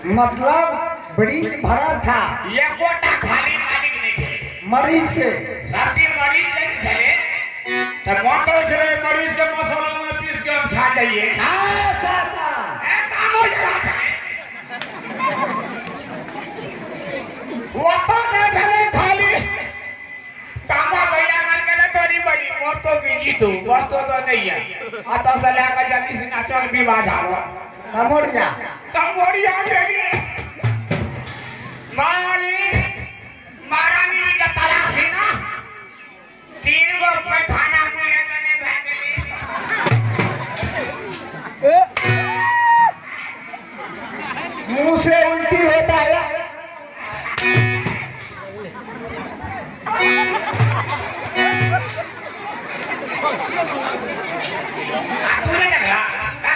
मतलब ब्रिज भरा था, एकोटा खाली मालिक नहीं छे मरीज से। सर्दी मरीज नहीं छले त मोन करै छले मरीज के मसाला में पीस के हम खा जाइए। हां साता ए काम हो जा वो तो नहीं भेलै खाली कामा भैया मन के ना तोरी बड़ी मोर तो बिजी तू बस तो नहीं है अतः से लेकर जल्दी से नाचल विवाह झालो कमोरिया कमोरिया गेली माली महारानी के तलाशी ना तीन गो पैखाना मुहे दने भए गेली। मुंह से उल्टी होता है।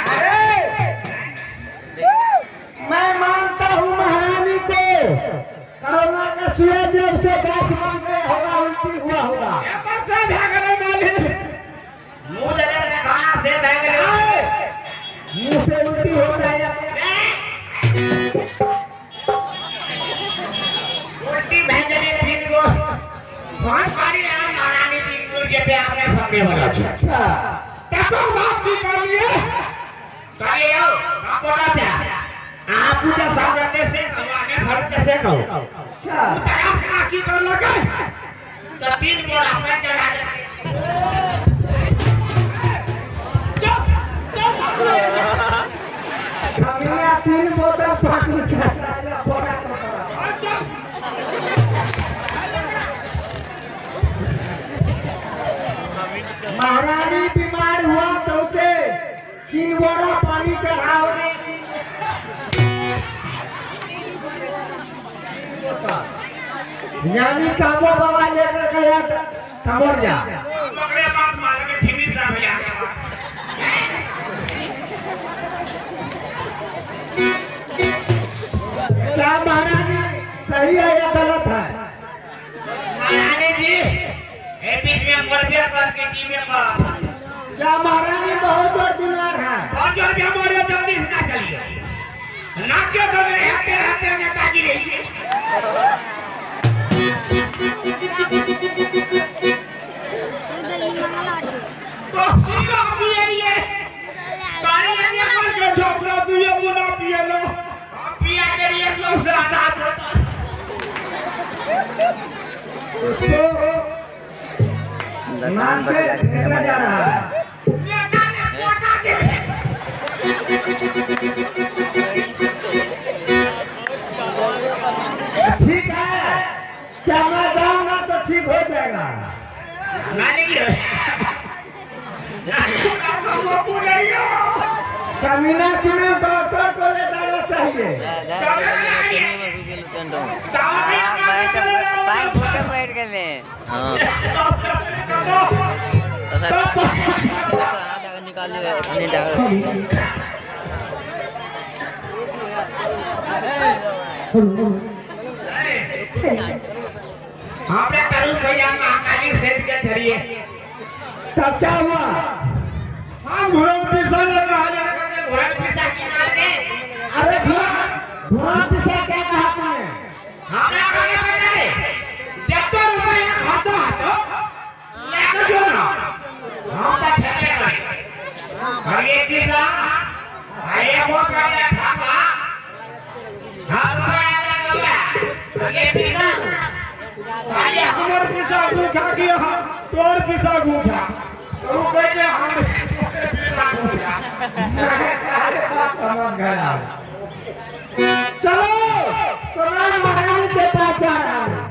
अरे मैं मानता हूँ महारानी को कोरोना का सूर्य से गैस बन गया होगा, उल्टी हुआ होगा। मुंह से उल्टी होता है। उल्टी भए गेलै तीन गो फोन करी महारानी जी के आपने समझे वाला। अच्छा तकर बात की कर लिए कर लियो बोला था आप पूजा समझते से कहो ने समझते से कहो। अच्छा उतरा की कर लगे तो तीन बोरा पे चढ़ा दे। चुप चुप कमिया तीन बोतल पानी चढ़ा बोरा को। महारानी बीमार हुआ तो उसे तीन बोरा पानी चढ़ाओगे। यानी कामो बाबा लेकर गया कमोरिया। क्या महारानी सही है या गलत है? महारानी जी ए बीच में मरबे करके जीवे पर। क्या महारानी बहुत जोर बीमार है? बहुत जोर बीमार है, जल्दी से ना चलिए ना क्यों तो मैं रहते रहते नेताजी रही छे। तो सीधा पिए लिए काहे नहीं अपन के झोपड़ा दुए मुना पिए लो पिया के लिए सबसे आधा होता उसको नाम से निकला जा रहा है। ठीक है, क्या मैं जाऊंगा तो ठीक हो जाएगा? कमीना तुम्हें डॉक्टर को ले जाना चाहिए। हमने तरुण भैया महाकाली सेठ के जरिए तब क्या हुआ? हम घुरम पिसा लगा घुरम पिसा की मार दे। अरे घुरम पिसा क्या कहा तुमने? हमने कहा बेटा जब तो रुपया खर्चा हाथो लेकर जो ना हम तो छेले नहीं अरे पिसा अरे वो पहले थापा हम रुपया लगा अरे पिसा अरे हमर पिसा भूखा गया तोर पिसा भूखा तू कह दे हम पिसा भूखा। समझ गया। चलो तो मैं महारानी के पास जा रहा हूँ।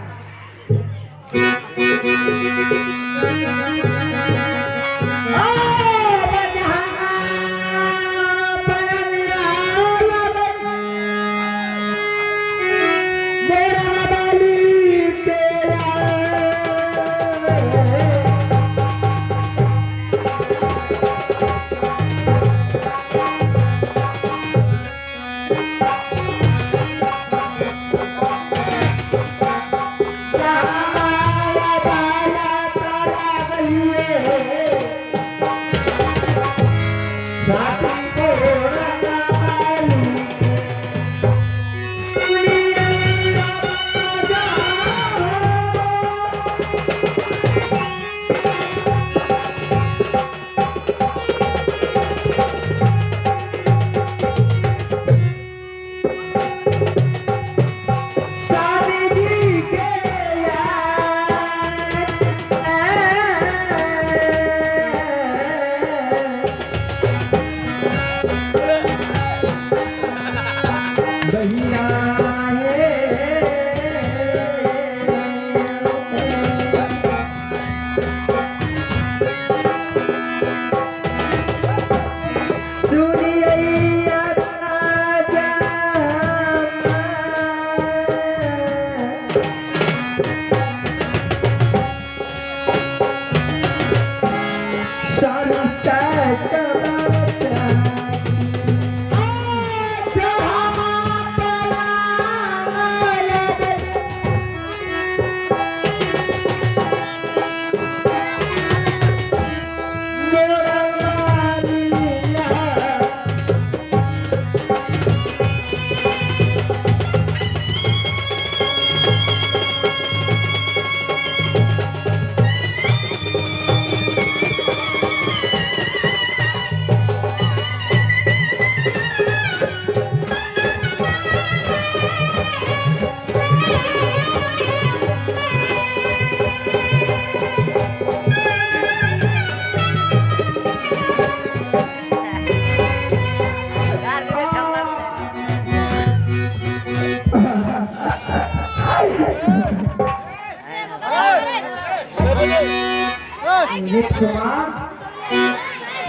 इंगित कुमार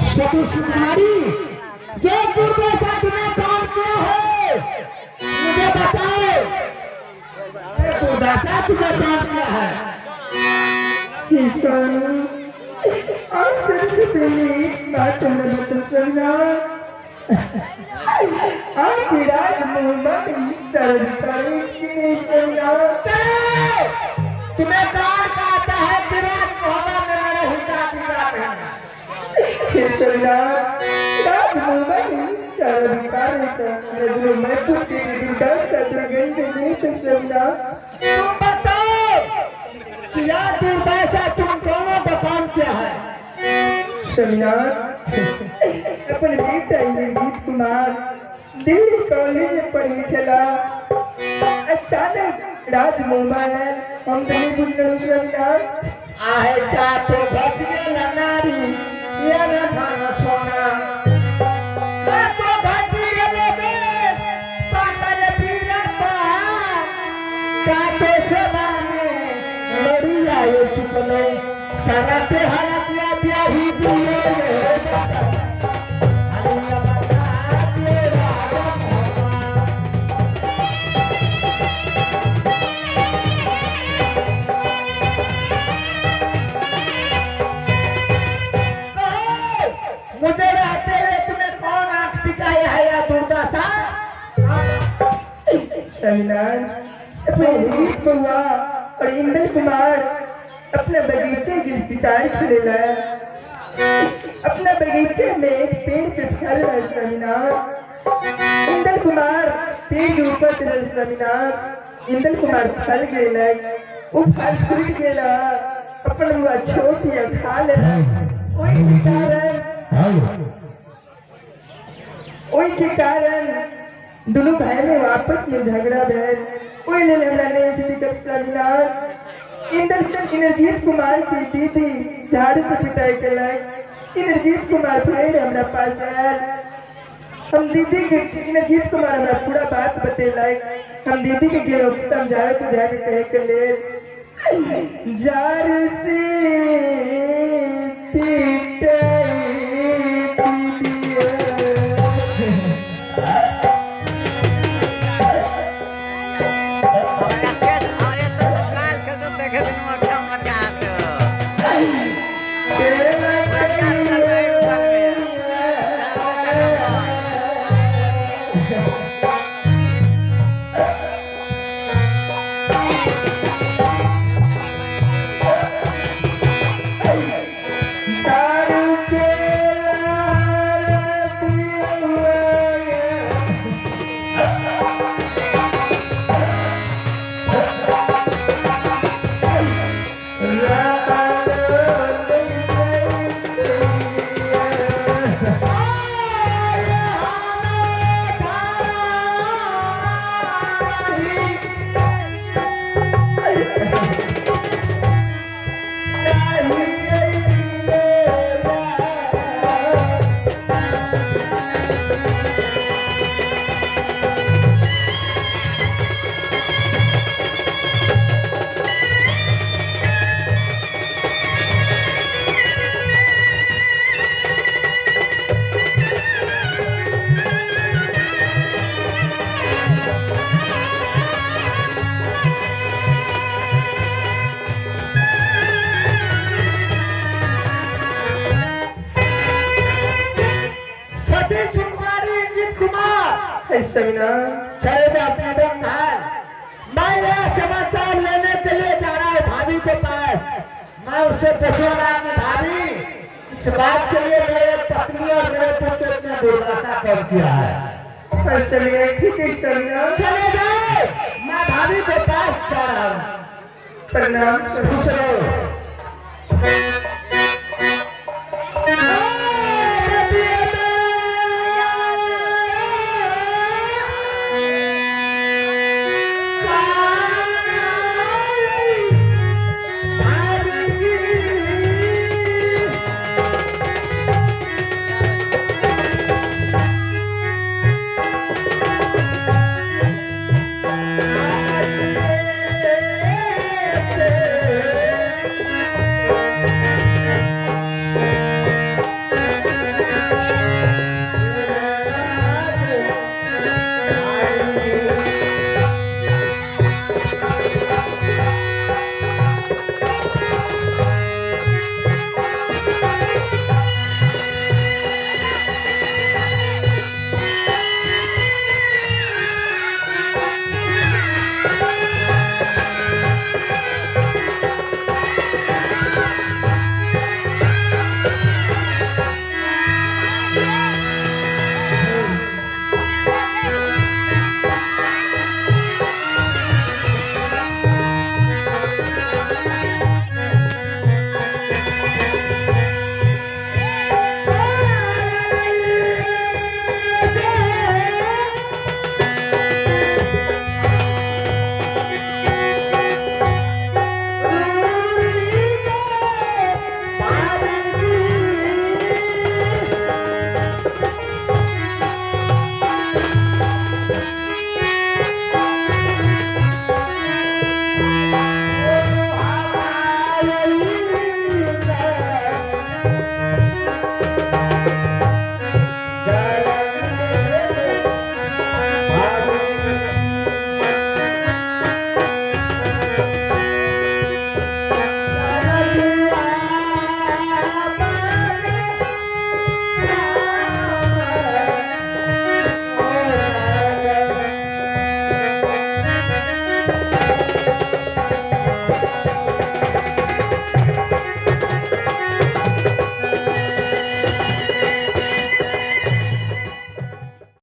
सतीश कुमारी, ये दुर्दशा तुम्हें कौन किया है मुझे बताओ। ये दुर्दशा तुम्हें कौन किया है? स्वामी, आज सबसे पहले एक बात हमने बता स्वामीनाथ, आप विराट मोहम्मद तुम्हें कौन कहता है विराट मोहम्मद में मेरा हिस्सा विराट है? तुम बताओ कि यह दुर्दशा तुम दोनों का काम क्या है? स्वामीनाथ, अपन बेटा इंद्रजीत कुमार दिल्ली कॉलेज में पढ़े चला, अचानक राज मोबाइल हम तो नहीं बुझ रहे स्वामीनाथ। आहे का तो भजने नारी ये न धन सोना, का तो भजी गले में पागल पीरता, का तो सेवा में लड़ी आए चुपले सारा ते हरतिया ब्याही दिए मुझे रहते हुए तुम्हें कौन आंख दिखाया है या दुर्दशा? स्वामीनाथ, अपने इंद्रजीत बउआ और इंदल कुमार अपने बगीचे की शिकार खेलेला। अपना बगीचे में एक पेड़ पे फल है स्वामीनाथ। इंदल कुमार पेड़ के ऊपर चढ़ल स्वामीनाथ। इंदल कुमार फल गिरेलक, वो फल टूट गेला, अपन बुआ छोट या खा लेला। ओहि के कारण दोनों भाई में आपस में झगड़ा भेल। ओहि लेल हमरा नहीं छै दिक्कत स्वामीनाथ। इंद्रजीत कुमार की दीदी झाड़ू से पिटाई केलक। इंद्रजीत कुमार फिर हमरा पास आयल। हम दीदी के इंद्रजीत कुमार हमरा पूरा बात बतेलक। हम दीदी के गेलो समझावे बुझावे के कहे के लेल झाड़ू से पिटाई दीदी। मैं यह समाचार लेने के लिए जा रहा हूँ भाभी के पास। मैं उससे पूछूंगा कि भाभी, इस बात के लिए मेरे पत्नी और मेरे पुत्र ने दुर्दशा कर किया है। ठीक है चले जाए, मैं भाभी के पास जा रहा हूँ। प्रणाम। खुश रहो।